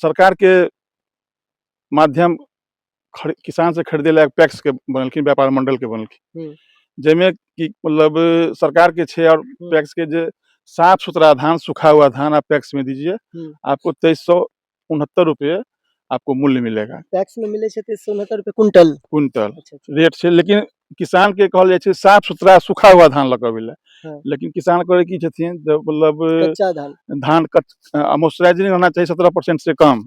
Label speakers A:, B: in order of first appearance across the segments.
A: सरकार के माध्यम किसान से खरीदे ला पैक्स के बनेलखिन, व्यापार मंडल के बनेलखिन, जाहिमे कि मतलब सरकार के छै और पैक्स के जे साफ सुथरा धान, सूखा हुआ धान आप पैक्स में दीजिए, आपको 2369 रुपये आपको मूल्य मिलेगा।
B: पैक्स में मिले छै 2369 रुपये कुंटल।
A: कुंटल।
B: अच्छा अच्छा
A: रेट छै, लेकिन किसान के कहल जाइ छै साफ सुथरा सूखा हुआ धान लऽ कऽ अबै लए। लेकिन किसान करै की छथिन जे मतलब
B: कच्चा धान,
A: धान मॉइस्चराइजिंग रहना चाही 17% से कम।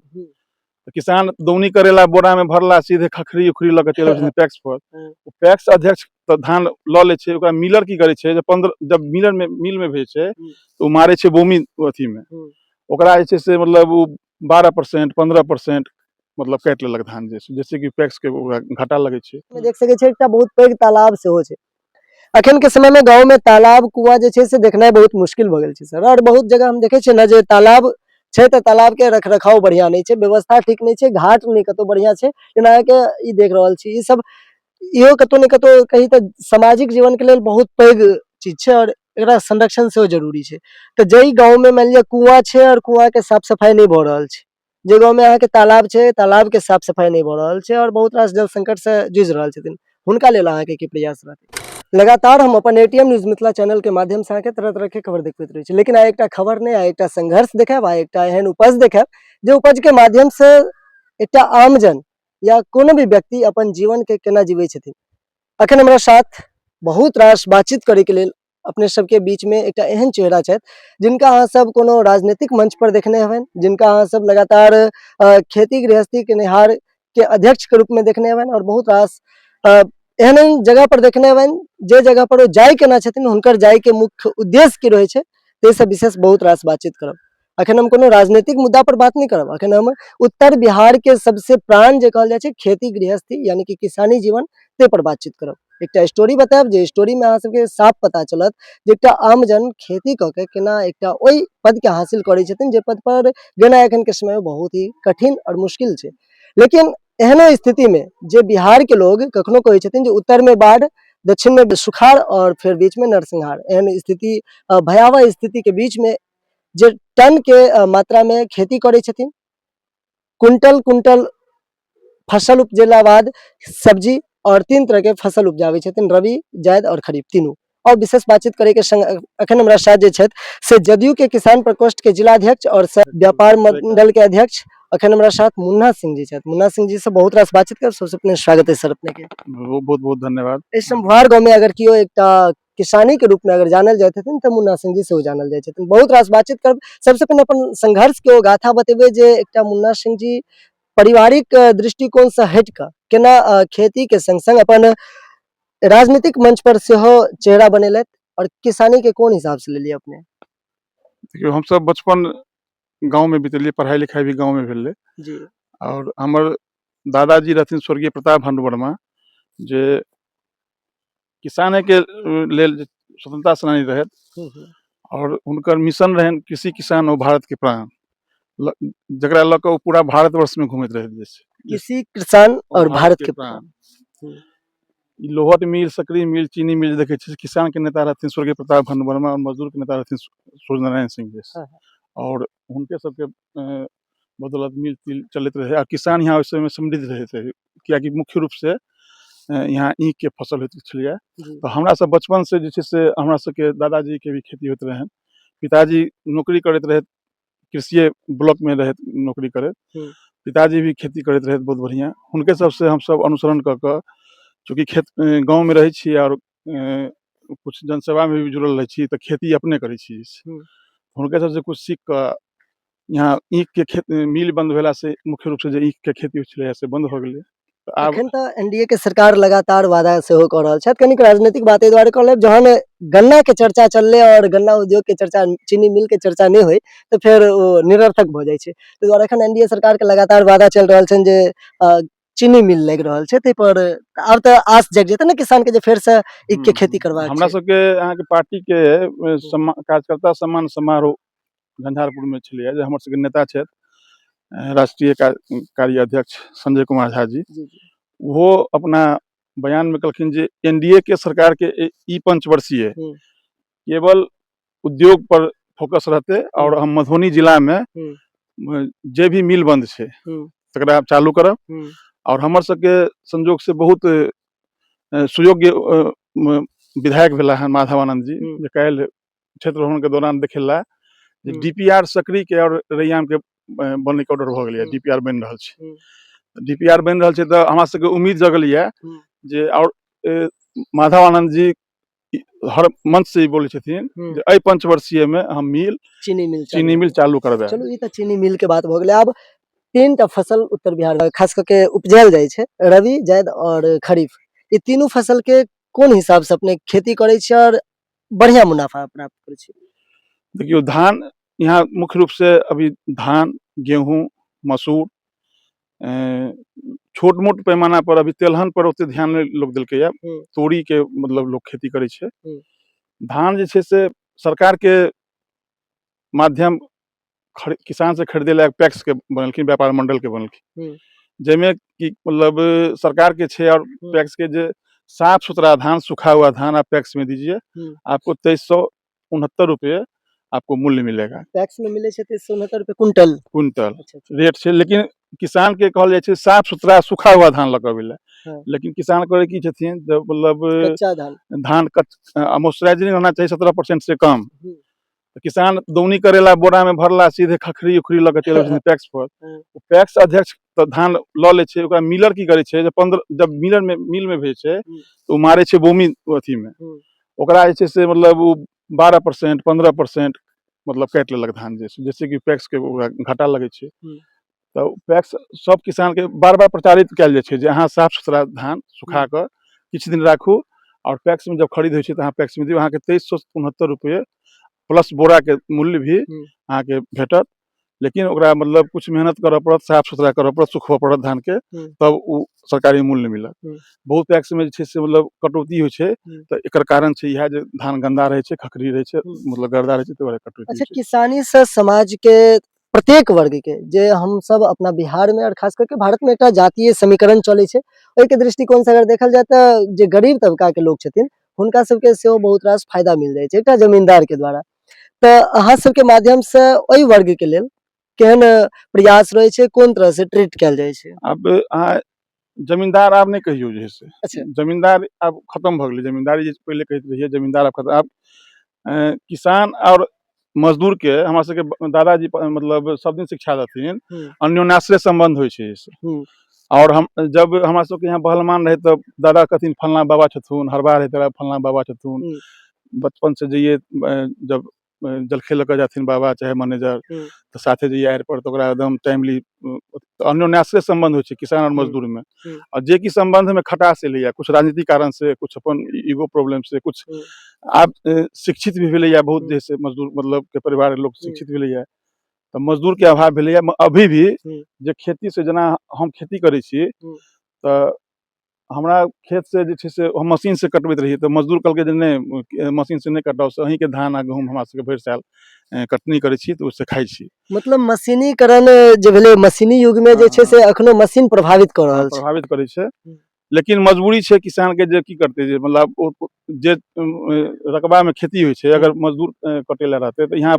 A: तऽ किसान दौनी करेला, बोरा में भरला, सीधे खखरी उखरी लऽ कऽ चलि अबै छथिन पैक्स पर। पैक्स अध्यक्ष तऽ धान लऽ लै छै, ओकरा मिलर की करै छै जे 15 जब मिलर में मिल में भेजै छै तऽ ओ मारै छै बोमी अथी में, ओकरा जे छै से मतलब ओ 12% 15% मतलब काटि लेलक धान, जे जैसे कि पैक्स के ओकरा घाटा लगै छै।
B: मे देख सकै छियै एकटा बहुत पैघ तालाब सेहो छै। अखन के समय में गाँव में तालाब कुआं जे छै से देखनाइ बहुत मुश्किल भऽ गेल छै सर। और बहुत जगह हम देखै छियै ने जे तालाब छै तऽ तालाब के रख रखाव बढ़िया नहि छै, व्यवस्था ठीक नहि छै, घाट नहि कतौ बढ़िया छै। जेना अहाँके ई देख रहल छी, ई सब इहो कतौ ने कतौ कही तऽ सामाजिक जीवन के लेल बहुत पैघ चीज छै और एकरा संरक्षण सेहो जरूरी छै। तऽ जाहि गाँव में मानि लिअ कुआं छै और कुआं के साफ सफाई नहि भऽ रहल छै, जे गाँव में अहाँके तालाब छै, तालाब के साफ सफाई नहि भऽ रहल छै और बहुत रास जल संकट से जूझि रहल छथिन, हुनका लेल अहाँके की प्रयास रहतै? लगातार हम अपन एटीएम न्यूज मिथिला चैनल के माध्यम से अहाँके तरह तरह के खबर देखबैत रहै छी, लेकिन आइ एकटा खबर नहि, आइ एकटा संघर्ष देखायब, आइ एकटा एहन उपज देखायब जे उपज के माध्यम से एकटा आमजन या कोनो भी व्यक्ति अपन जीवन के केना जीबै छथिन। अखन हमरा साथ बहुत रास बातचीत करे के लेल अपने सबके बीच में एकटा एहन चेहरा छथि जिनका अहाँ सब कोनो राजनीतिक मंच पर देखने हेबनि, जिनका अहाँ सब लगातार खेती गृहस्थी केनिहार के अध्यक्ष के रूप में देखने हेबनि और बहुत रास एहन एहन जगह पर देखने हेबनि जे जगह पर ओ जाय केना छथिन, हुनकर जाय के मुख्य उद्देश्य की रहै छै, ताहिसँ विशेष बहुत रास बातचीत करब। अखन हम कोनो राजनीतिक मुद्दा पर बात नहि करब, अखन हम उत्तर बिहार के सबसे प्राण जे कहल जाइ छै खेती गृहस्थी यानी कि किसानी जीवन, ताहि पर बातचीत करब। एकटा स्टोरी बतायब जे स्टोरी में अहाँ सबके साफ पता चलत जे एकटा आमजन खेती कऽ के केना एकटा ओहि पद के हासिल करै छथिन जे पद पर गेनाइ एखन के समय में बहुत ही कठिन और मुश्किल छै। लेकिन एहनो स्थिति में जे बिहार के लोग कखनो कहै छथिन जे उत्तर में बाढ़, दक्षिण में सुखाड़ और फिर बीच में नरसिंहार, एहन स्थिति भयावह स्थिति के बीच में जे टन के मात्रा में खेती करै छथिन, कुंटल कुंटल फसल उपजेला बाद सब्जी और तीन तरह के फसल उपजाबै छथिन, रबी, जायद और खरीफ तीनू। और विशेष बातचीत करे के संग अखन हमरा साथ जे छथि से जदयू के किसान प्रकोष्ठ के जिलाध्यक्ष और व्यापार मंडल के अध्यक्ष अखन हमरा साथ मुन्ना सिंह जी छथि। मुन्ना सिंह जी से बहुत रास बातचीत करब। सबसे पहिने स्वागत है सर अपने के।
A: बहुत बहुत धन्यवाद।
B: एहि शंभुआर गाँव में अगर केओ एकटा किसानी के रूप में अगर जानल जाइत हेथिन तऽ मुन्ना सिंह जी सेहो जानल जाइत छथिन। बहुत रास बातचीत करब। सबसे पहिने अपन संघर्ष के ओ गाथा बतेबै जे एकटा मुन्ना सिंह जी पारिवारिक दृष्टिकोण से हटि कऽ केना खेती के संग संग अपन राजनीतिक मंच पर सेहो चेहरा बनेलथि और किसानी के कोन हिसाब से लेलियै अपने?
A: देखियौ, हमसब बचपन गाँव में बितेलियै, पढ़ाई लिखाई भी गाँव में भेलै और हमर दादाजी रहथिन स्वर्गीय प्रताप भानु वर्मा, जे किसाने के लेल स्वतंत्रता सेनानी रहथि और हुनकर मिशन रहनि कृषि, किसान और भारत के प्राण, जकरा लऽ कऽ ओ पूरा भारतवर्ष में घूमैत रहैत जे छै
B: कृषि, किसान और भारत के प्राण।
A: ई लोहट मिल, सकरी मिल, चीनी मिल देखै छियै, किसान के नेता रहथिन स्वर्गीय प्रताप भानु वर्मा और मजदूर के नेता रहथिन सूर्य नारायण सिंह जी। और हुनके सबके बदौलत मिल तिल चलैत रहै आ किसान यहाँ ओहि समय समृद्ध रहैत रहै, कियाकि मुख्य रूप से यहाँ ईख के फसल होइत छलैए। तऽ हमरा सब बचपन से जे छै से हमरा सबके दादाजी के भी खेती होइत रहनि, पिताजी नौकरी करैत रहथि, कृषिए ब्लॉक में रहथि नौकरी करैत, पिताजी भी खेती करैत रहथि बहुत बढ़िआँ। हुनके सबसे हमसब अनुसरण कऽ कऽ, चूँकि खेत गाँवमे रहै छी आओर किछु जनसेवामे भी जुड़ल रहै छी तऽ खेती अपने करै छी, हुनके सबसे किछु सीख कऽ यहाँ ईखके खेत मिल बन्द भेलासँ मुख्य रूपसँ जे ईखके खेती होइ छलैए से बन्द भऽ गेलै। तऽ आब
B: एखन तऽ एनडीए के सरकार लगातार वादा सेहो कऽ रहल छथि। कनिक राजनीतिक बात एहि दुआरे कऽ लेब, जहन गन्ना के चर्चा चललै और गन्ना उद्योग के चर्चा, चीनी मिल के चर्चा नहि होइ तऽ फेर ओ निरर्थक भऽ जाइ छै। ताहि दुआरे एखन एनडीए सरकार के लगातार वादा चलि रहल छनि जे चीनी मिल लागि रहल छै, ताहि पर आब तऽ आस जागि जेतै ने किसान के जे फेर से ईख के खेती करबाक
A: हमरा
B: छै।
A: सबके अहाँके पार्टी के कार्यकर्ता सम्मान समारोह झंझारपुर में छलैए, जे हमर सबके नेता छथि राष्ट्रीय कार्य अध्यक्ष संजय कुमार झा जी, ओहो अपना बयान में कहलखिन जे एनडीए के सरकार के ई पंचवर्षीय केवल उद्योग पर फोकस रहते और हम मधुबनी जिला में जे भी मिल बंद छै तकरा चालू करब। आओर हमर सबके संजोग से बहुत सुयोग्य विधायक भेला हन माधवानंद जी, जे काल्हि क्षेत्र भ्रमण के दौरान देखेला जे डीपीआर सकरी के और रैयाम के बनैके ऑर्डर भऽ गेलैए। डीपीआर बनि रहल छै। डीपीआर बनि रहल छै तऽ हमरा सबके उम्मीद जगल यऽ जे आओर माधवानंद जी हर मंच से ई बोलै छथिन जे एहि पंचवर्षीय मे हम मिल
B: चीनी मिल चालू।
A: चीनी मिल चालू करबै।
B: चलू, ई तऽ चीनी मिल के बात भऽ गेलै। आब 3 टा फसल उत्तर बिहार मे खास कऽ के उपजायल जाइ छै, रबी, जायद और खरीफ। ई तीनू फसल के कोन हिसाब से अपने खेती करै छियै और बढ़िया मुनाफा प्राप्त करै छियै?
A: देखियौ, धान यहाँ मुख्य रूप से अभी धान, गेहूं, मसूर, छोट मोट पैमाना पर अभी तेलहन पर ओते ध्यान नहि लोक देलकैया। तोरी के मतलब लोक खेती करै छै। धान जे छै से सरकार के माध्यम किसान से खरीदे ला पैक्स के बनेलखिन, व्यापार मंडल के बनेलखिन, जाहिमे कि मतलब सरकार के छै और पैक्स के जे साफ सुथरा धान, सूखा हुआ धान आप पैक्स में दीजिए, आपको 2369 रुपये आपको मूल्य मिलेगा।
B: पैक्स में मिलै छै 2369 रुपए कुंटल?
A: कुंटल।
B: अच्छा अच्छा
A: रेट छै, लेकिन किसान के कहल जाइ छै साफ सुथरा सूखा हुआ धान लऽ कऽ अबै लए। लेकिन किसान करै की छथिन जे मतलब
B: कच्चा धान।
A: धान कच मॉइस्चराइजिंग रहना चाहिए 17% से कम। तऽ किसान दौनी करेला, बोरा में भरला, सीधे खखरी उखरी लऽ कऽ चलि अबै छथिन पैक्स पर। पैक्स अध्यक्ष तऽ धान लऽ लै छै। ओकरा मिलर की करै छै जे 15 जब मिलर में मिल में भेजै छै तऽ ओ मारै छै बोमी अथी में। ओकरा जे छै से मतलब ओ 12%, 15% मतलब काटि लेलक धान, जे जैसे कि पैक्स के ओकरा घाटा लगै छै। तऽ पैक्स सब किसान के बार बार प्रचारित कयल जाइ छै जे अहाँ साफ सुथरा धान सुखा कऽ किछु दिन राखू आओर पैक्स में जब खरीद होइ छै तऽ अहाँ पैक्स में दियौ, अहाँके 2369 रुपये प्लस बोराके मूल्य भी अहाँके भेटत। लेकिन ओकरा मतलब कुछ मेहनत करऽ पड़त, साफ सुथरा करऽ पड़त, सुखबऽ पड़त धानके, तब ओ सरकारी मूल्य मिलत। बहुत पैक्स में जे छै से मतलब कटौती होइ छै। तऽ एकर कारण छै इएह जे धान गन्दा रहै छै, खखरी रहै छै, मतलब गर्दा रहै छै, ताहि दुआरे कटौती होइ छै।
B: किसानी से समाज के प्रत्येक वर्ग के जे हम सब अपना बिहार में और खास करके भारत में एकटा जातीय समीकरण चलै छै, ओहिके दृष्टिकोण से अगर देखल जाय तऽ जे गरीब तबका के लोक छथिन हुनका सबके सेहो बहुत रास फायदा मिल जाइ छै एकटा जमींदार के द्वारा। तऽ अहाँ सबके माध्यम से ओहि वर्ग के लेल केहन प्रयास रहै छै, कोन तरह से ट्रीट कयल जाइ छै?
A: आब अहाँ जमींदार आब नहि कहियौ जे है से। जमींदार आब खतम भऽ गेलै। जमींदारी जे पहिले कहैत रहियै जमींदार, आब खतम। आब किसान आओर मजदूर के हमरा सबके दादाजी मतलब सब दिन शिक्षा देथिन, अन्योन्याश्रय सम्बन्ध होइ छै एहिसँ। आओर हम जब हमरा सबके यहाँ बहलमान रहै तऽ दादा कहथिन फलना बाबा छथुन, हरबा रहै तऽ फलना बाबा छथुन। बचपन से जइए, जब जलखै लऽ कऽ जाथिन बाबा चाहे मैनेजर, तऽ साथे जइए आड़ि पर तऽ ओकरा एकदम टाइमली। अन्योन्याश्रय सम्बन्ध होइ छै किसान आओर मजदूर मे। आ जे कि सम्बन्ध मे खटास एलैया कुछ राजनीतिक कारण से, कुछ अपन ईगो प्रॉब्लम से, कुछ आब शिक्षित भी भेलैया बहुत, जैसे मजदूर मतलब के परिवार के लोग शिक्षित भेलैया तऽ मजदूर के अभाव भेलैया। अभी भी जे खेती से जेना हम खेती करै छी तऽ हमरा खेत से जे छै से हम मशीन से कटबैत रहियै तऽ मजदूर कहलकै जे नहि, मशीन से नहि कटाउ, से अहीँके धान आ गहूँम हमरा सबके भरि साल कटनी करै छी तऽ ओहिसँ खाइ छी।
B: मतलब मशीनीकरण जे भेलै, मशीनी युग में जे छै से अखनो मशीन प्रभावित कऽ रहल छै।
A: प्रभावित करै छै, लेकिन मजबूरी छै किसान के जे की करतै, जे मतलब ओ जे रकबा मे खेती होइ छै, अगर मजदूर कटै लए रहतै तऽ यहाँ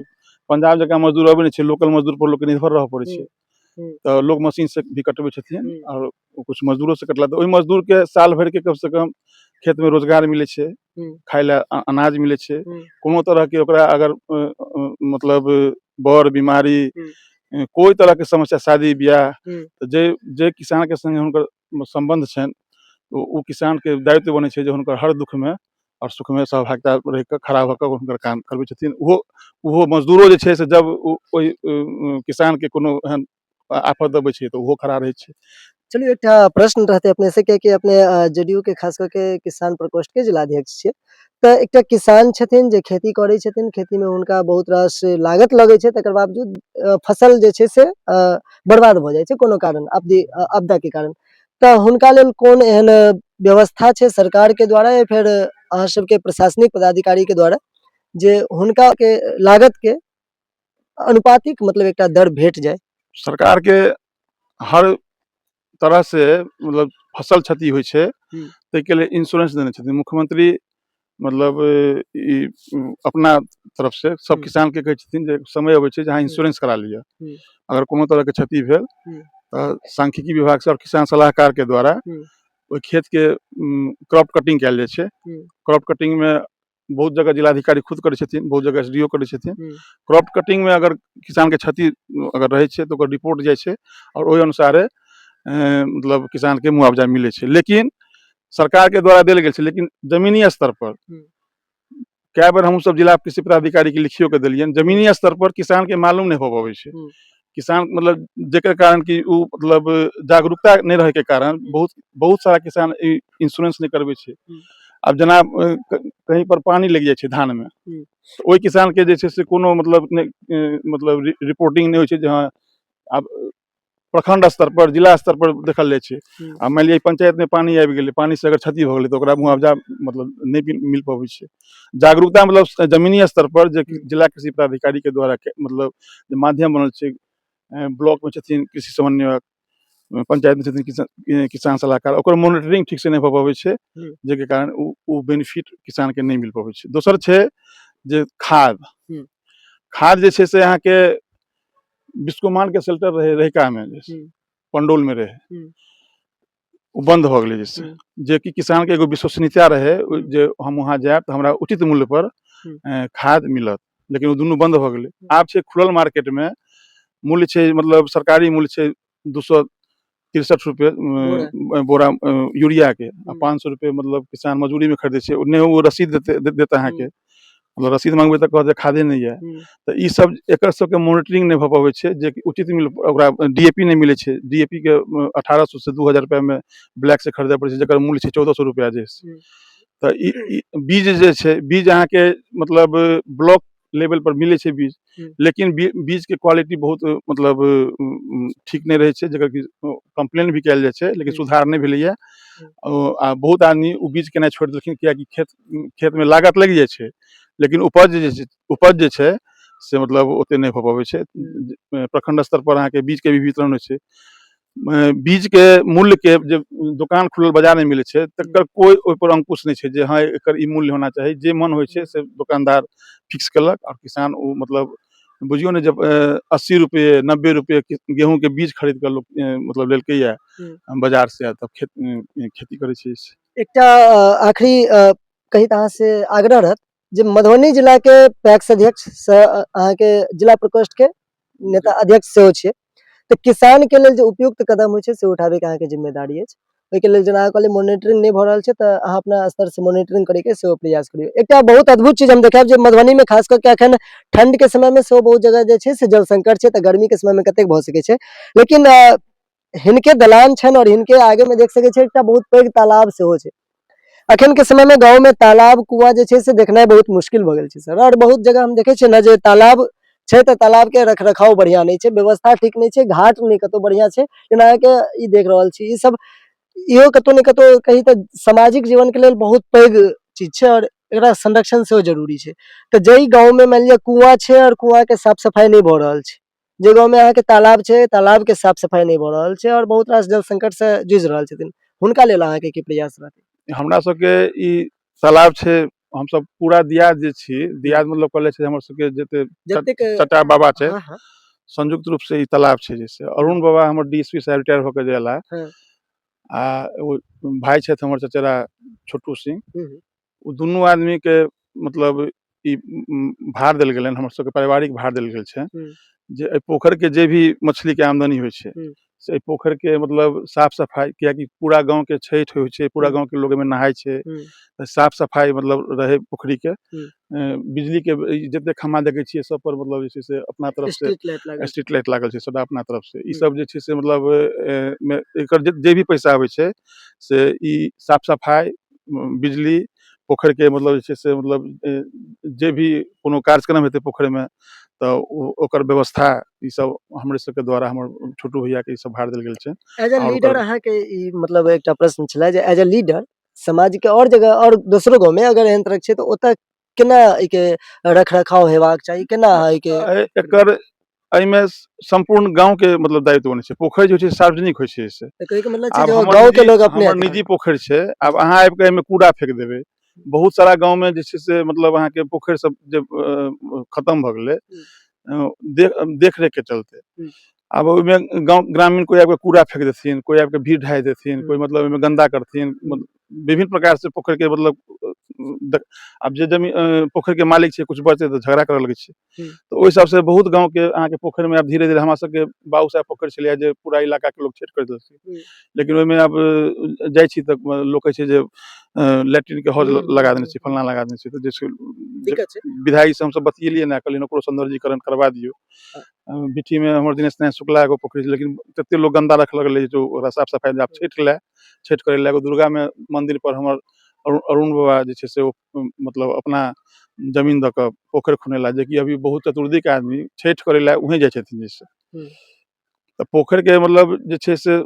A: पंजाब जकाँ मजदूर अबै नहि छै। लोकल मजदूर पर लोकके निर्भर रहऽ पड़ै छै। तऽ लोक मशीन से भी कटबै छथिन आओर कुछ मजदूरो से कटला तऽ ओहि मजदूर के साल भरि के कम से कम खेत में रोजगार मिलै छै, खाय लए अनाज मिलै छै। कोनो तरह के ओकरा अगर मतलब बर बीमारी, कोइ तरह के समस्या, शादी बियाह, तऽ जे जे किसान के संगे हुनकर सम्बन्ध छनि, ओ किसान के दायित्व बनै छै जे हुनकर हर दुःख में आओर सुख में सहभागिता रहि कऽ खड़ा भऽ कऽ हुनकर काम करबै छथिन। ओहो ओहो मजदूरो जे छै से जब ओ ओहि किसान के कोनो एहन आफत अबै छै तऽ ओहो खड़ा रहै छै।
B: चलू, एकटा प्रश्न रहतै अपने से, कियाकि अपने जेडीयू के खास कऽ के किसान प्रकोष्ठ के जिलाध्यक्ष छियै। तऽ एकटा किसान छथिन जे खेती करै छथिन, खेती मे हुनका बहुत रास लागत लगै छै, तकर बावजूद फसल जे छै से बर्बाद भऽ जाइ छै कोनो कारण आपदा के कारण, तऽ हुनका लेल कोन एहन व्यवस्था छै सरकार के द्वारा या फेर अहाँ सबके प्रशासनिक पदाधिकारी के द्वारा जे हुनका के लागत के अनुपातिक मतलब एकटा दर भेट जाय?
A: सरकार के हर तरह से मतलब फसल क्षति होइ छै, ताहिके लेल इंश्योरेंस देने छथिन मुख्यमंत्री। मतलब ई अपना तरफ से सब किसान के कहै छथिन जे समय अबै छै जे अहाँ इंश्योरेंस करा लिअ। अगर कोनो तरह के क्षति भेल तऽ सांख्यिकी विभाग से और किसान सलाहकार के द्वारा ओहि खेत के क्रॉप कटिंग कयल जाइ छै। क्रॉप कटिंग मे बहुत जगह जिलाधिकारी खुद करै छथिन, बहुत जगह एसडीओ करै छथिन। क्रॉप कटिंग मे अगर किसान के क्षति अगर रहै छै तऽ ओकर रिपोर्ट जाइ छै और ओहि अनुसारे मतलब किसान के मुआवजा मिलै छै। लेकिन सरकार के द्वारा देल गेल छै, लेकिन जमीनी स्तर पर कए बेर हमसभ जिला कृषि पदाधिकारी के लिखियो के देलियनि, जमीनी स्तर पर किसान के मालूम नहि भऽ पबै छै। किसान मतलब जेकर कारण कि ओ मतलब जागरूकता नहि रहै के कारण बहुत बहुत सारा किसान ई इंश्योरेंस नहि करबै छै। आब जेना कहीं पर पानी लागि जाइ छै धान मे, तऽ ओहि किसान के जे छै से कोनो मतलब नहि, मतलब रिपोर्टिंग नहि होइ छै जे हँ आब प्रखंड स्तर पर, जिला स्तर पर देखल जाइ छै। आ मानि लिअ पंचायत मे पानी आबि गेलै, पानी से अगर क्षति भऽ गेलै तऽ ओकरा मुआवजा मतलब नहि मिल पबै छै। जागरूकता मतलब जमीनी स्तर पर जे जिला कृषि पदाधिकारी के द्वारा मतलब जे माध्यम बनल छै, ब्लॉक मे छथिन कृषि समन्वयक, पंचायत मे छथिन किसान सलाहकार, ओकर मोनिटरिंग ठीक से नहि भऽ पबै छै, जाहिके कारण ओ बेनिफिट किसान के नहि मिल पबै छै। दोसर छै जे खाद, खाद जे छै से अहाँके बिस्कोमान के शेल्टर रहै रहिका मे, पंडौल मे रहै, ओ बंद भऽ गेलै। जैसे जेकि किसान के एगो विश्वसनीयता रहै जे हम वहाँ जायब तऽ हमरा उचित मूल्य पर खाद मिलत, लेकिन ओ दुनू बंद भऽ गेलै। आब छै खुलल मार्केट मे मूल्य छै, मतलब सरकारी मूल्य छै 263 रुपये बोरा यूरिया के, आ 500 रुपये मतलब किसान मजदूरी में खरीदै छै। नहि ओ रसीद देते अहाँके, मतलब रसीद मांगबै तऽ कहत जे खादे नहि यऽ। तऽ ई सब एकर सबके मोनिटरिंग नहि भऽ पबै छै जे उचित मिल, ओकरा डीएपी नहि मिलै छै। डीएपी के 1800 से 2000 रुपया मे ब्लैक से खरीदय पड़ै छै, जकर मूल्य छै 1400 रुपया जे। तऽ ई बीज जे छै, बीज अहाँके मतलब ब्लॉक लेवल पर मिलै छै बीज, लेकिन बीज के क्वालिटी बहुत मतलब ठीक नहि रहै छै, जकर कि कम्प्लेन भी कयल जाइ छै, लेकिन सुधार नहि भेलैया। आ बहुत आदमी ओ बीज केनाइ छोड़ि देलखिन, कियाकि खेत मे लागत लागि जाइ छै, लेकिन उपज जे छै से मतलब ओते नहि भऽ पबै छै। प्रखंड स्तर पर अहाँके बीज के भी वितरण होइ छै। बीज के मूल्य के जे दोकान खुलल बाजार मे मिलै छै तकर कोइ ओहिपर अंकुश नहि छै जे हँ एकर ई मूल्य होना चाही। जे मन होइ छै से दोकानदार फिक्स केलक और किसान ओ मतलब बुझियौ ने जब 80 रुपये 90 रुपये गेहूं के बीज खरीद कऽ लोक मतलब लेलकैया बाजार से, तब खेती करै छै।
B: एकटा आखिरी कही तऽ अहाँ से आग्रह रहत जे मधुबनी जिला के पैक्स अध्यक्ष से अहाँके जिला प्रकोष्ठ के नेता अध्यक्ष सेहो छियै, तऽ किसान के लेल जे उपयुक्त कदम होइ छै से उठाबैके अहाँके जिम्मेदारी अछि। ओहिके लेल जेना अहाँ कहलियै मोनिटरिंग नहि भऽ रहल छै, तऽ अहाँ अपना स्तर से मोनिटरिंग करैके सेहो प्रयास करियौ। एकटा बहुत अद्भुत चीज हम देखायब जे मधुबनी में खास कऽ के अखन ठंड के समय में सेहो बहुत जगह जे छै से जल संकट छै, तऽ गर्मी के समय में कतेक भऽ सकै छै। लेकिन हिनके दलान छनि और हिनके आगे में देख सकै छै एकटा बहुत पैघ तालाब सेहो छै। अखन के समय में गाँव में तालाब कुआं जे छै से देखनाइ बहुत मुश्किल भऽ गेल छै सर। और बहुत जगह हम देखै छियै ने जे तालाब छै तऽ तालाब के रख रखाव बढ़िया नहि छै, व्यवस्था ठीक नहि छै, घाट नहि कतौ बढ़िया छै। जेना अहाँके ई देख रहल छी, ई सब इहो कतौ ने कतौ कही तऽ सामाजिक जीवन के लेल बहुत पैघ चीज छै और एकरा संरक्षण सेहो जरूरी छै। तऽ जाहि गाँव में मानि लिअ कुआं छै और कुआं के साफ सफाई नहि भऽ रहल छै, जे गाँव में अहाँके तालाब छै तालाब के साफ सफाई नहि भऽ रहल छै और बहुत रास जल संकट से जूझि रहल छथिन, हुनका लेल अहाँके की प्रयास रहतै?
A: हमरा सबके ई तालाब छै, हमसब पूरा दियाद जे छी, दियाद मतलब कहले छै हमर सबके जते चटा बाबा छै, संयुक्त रूप से ई तालाब छै। जैसे अरुण बाबा हमर डीएसपी साहब रिटायर होके जे एला, आ एगो भाई छथि हमर चचेरा छोटू सिंह, ओ दुनू आदमी के मतलब ई भार देल गेलनि, हमर सबके पारिवारिक भार देल गेल छै जे एहि पोखरि के जे भी मछली के आमदनी होइ छै से एहि पोखरि के मतलब साफ सफाई, कियाकि पूरा गाँव के छठि होइ छै, पूरा गाँव के लोग एहिमे नहाय छै, तऽ साफ सफाई मतलब रहै पोखरि के। बिजली के जते खम्भा देखै छियै सब पर मतलब जे छै से अपना तरफ से स्ट्रीट लाइट लागल छै, सबटा अपना तरफ से। ई सब जे छै से मतलब एकर जे भी पैसा आबै छै से ई साफ सफाई, बिजली, पोखरि के मतलब जे छै से मतलब जे भी कोनो कार्यक्रम हेतै पोखरि मे तऽ ओकर व्यवस्था ई सब हमरे सबके द्वारा हमर छोटू भैया के ई सब भार देल गेल छै।
B: एज ए लीडर अहाँके ई मतलब एकटा प्रश्न छलै जे एज ए लीडर समाज के और जगह और दोसरो गाँव में अगर एहन तरह छै तऽ ओतऽ केना एहिके रख रखाव हेबाक चाही, केना एहिके
A: एकर एहिमे सम्पूर्ण गाँव के मतलब दायित्व बनै छै। पोखरि जे होइ छै सार्वजनिक होइ छै।
B: कहैके मतलब छै जे गाँव के लोग अपने
A: हमर निजी पोखरि छै, आब अहाँ आबि कऽ एहिमे कूड़ा फेक देबै बहुत सारा गाँवमे जे छै से मतलब अहाँके पोखरि सब जे खतम भऽ गेलै देख देख रेखके चलते। आब ओहिमे गाँव ग्रामीण कोइ आबिके कूड़ा फेंक देथिन, कोइ आबिके भीड़ ढाहि देथिन, कोइ मतलब ओहिमे गन्दा करथिन, विभिन्न प्रकार से पोखरिके मतलब आब जे जमीन पोखरिके मालिक छै, कुछ बचतै तऽ झगड़ा करऽ लगै छै। तऽ ओहि हिसाबसँ बहुत गाँवके अहाँके पोखरिमे आब धीरे धीरे हमरा सबके बाबू साहेब पोखरि छलैए जे पूरा इलाकाके लोक छठि करैत रहथिन, लेकिन ओहिमे आब जाइ छी तऽ लोक कहै छै जे लैट्रिनके हौज लगा देने छै, फल्लाँ लगा देने छै, तऽ जे छै
B: दिक्कत छै।
A: विधायक से हमसब बतियेलियै ने, कहलियै ओकरो सौंदर्यीकरण करवा दियौ। बिट्ठीमे हमर दिनेश नारायण शुक्ला एगो पोखरि छै, लेकिन तते लोक गन्दा रखऽ लगलै जे ओकरा साफ सफाइ आब छठि लए छठि करै लए। एगो दुर्गामे मंदिर पर हमर अरुण बाबा जे छै से ओ मतलब अपना जमीन दऽ कऽ पोखरि खुनेला, जेकि अभी बहुत चतुर्दिक आदमी छठि करै लए उहें जाइ छथिन। जैसे तऽ पोखरिके मतलब जे छै से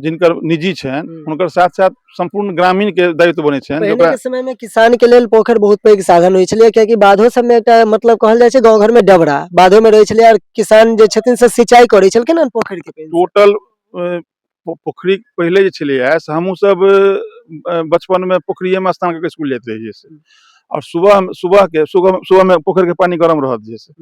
A: जिनकर निजी छनि, हुनकर साथ साथ सम्पूर्ण ग्रामीणके दायित्व बनै छनि जे
B: पहिने
A: ओकरा
B: के समय में किसान के लेल पोखरि बहुत पैघ साधन होइ छलै, कियाकि बाधो सबमे एकटा मतलब कहल जाइ छै गाँव घर में डबरा बाधो में रहै छलै और किसान जे छथिन से सिंचाई करै छलखिन हन पोखरि के पानि से।
A: टोटल पोखरि पहिले जे छलैए से हमहूँ सब बचपनमे पोखरिएमे स्नान कऽ के स्कुल जाइत रहियै से, आओर सुबह सुबहके सुबह सुबहमे पोखरिके पानि गरम रहत, जे से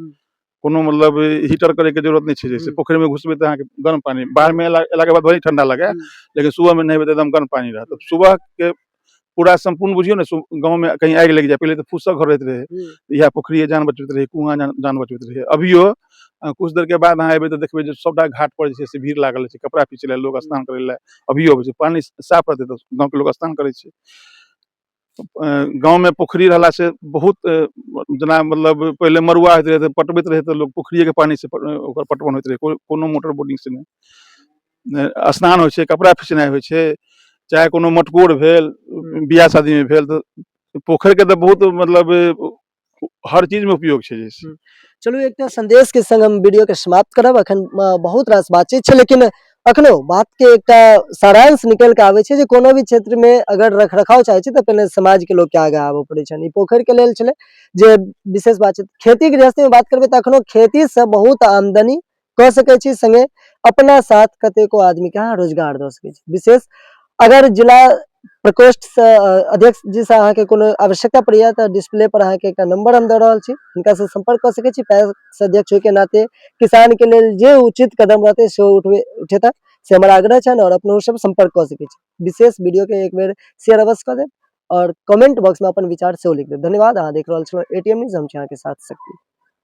A: कोनो मतलब हीटर करैके जरूरत नहि छै। जैसे पोखरिमे घुसबै तऽ अहाँके गर्म पानि, बाहरमे एलाके बाद भले ठंडा लगे, लेकिन सुबहमे नहेबै तऽ एकदम गर्म पानि रहत। सुबहके पूरा सम्पूर्ण बुझियौ ने, गाँवमे कहीं आगि लागि जाय, पहिले तऽ फूसक घर रहैत रहै, इएह पोखरिए जान बचबैत रहै, कुआँ जान जान बचबैत रहै। अभियो कुछ देरके बाद अहाँ एबै तऽ देखबै जे सबटा घाट पर जे छै से भीड़ लागल छै, कपड़ा खींचै लए लोक, स्नान करै लए अभियो अबै छै। पानि साफ रहतै तऽ गाँवके लोक स्नान करै छै। गाँवमे पोखरि रहलासँ बहुत जेना मतलब पहिले मड़ुआ होइत रहै तऽ पटबैत रहै तऽ लोक पोखरिएके पानिसँ ओकर पटवन होइत रहै, कोनो मोटर बोर्डिंगसँ नहि। स्नान होइ छै, कपड़ा खिचनाइ होइ छै, चाहे कोनो मटकोर भेल, बियाह शादीमे भेल, तऽ पोखरिके तऽ बहुत मतलब हर चीजमे उपयोग छै जैसे।
B: चलू, एकटा संदेश के संग हम वीडियो के समाप्त करब। अखन बहुत रास बातचीत छै, लेकिन अखनो बात के एकटा सारांश निकल के आबै छै जे कोनो भी क्षेत्र में अगर रख रखाव चाहे छै तऽ पहिने समाज के लोग के आगे आबऽ पड़ै छनि। ई पोखरि के लेल छलै जे विशेष बातचीत। खेती गृहस्थी में बात करबै तऽ अखनो खेती से बहुत आमदनी कऽ सकै छी, संगे अपना साथ कतेको आदमी के अहाँ रोजगार दऽ सकै छी। विशेष अगर जिला प्रकोष्ठ से अध्यक्ष जी से अहाँके कोनो आवश्यकता पड़ैया तऽ डिस्प्ले पर अहाँके एकटा नंबर हम दऽ रहल छी, हिनका से संपर्क कऽ सकै छी। पैक्स अध्यक्ष होय के नाते किसान के लेल जे उचित कदम रहतै से उठबे उठेता, से हमर आग्रह छनि और अपनो सब संपर्क कऽ सकै छी। विशेष वीडियो के एक बेर शेयर अवश्य कऽ देब और कमेंट बॉक्स में अपन विचार सेहो लिख देब। धन्यवाद। अहाँ देख रहल छलहुँ एटीएम न्यूज, हम छी अहाँके साथ शक्ति।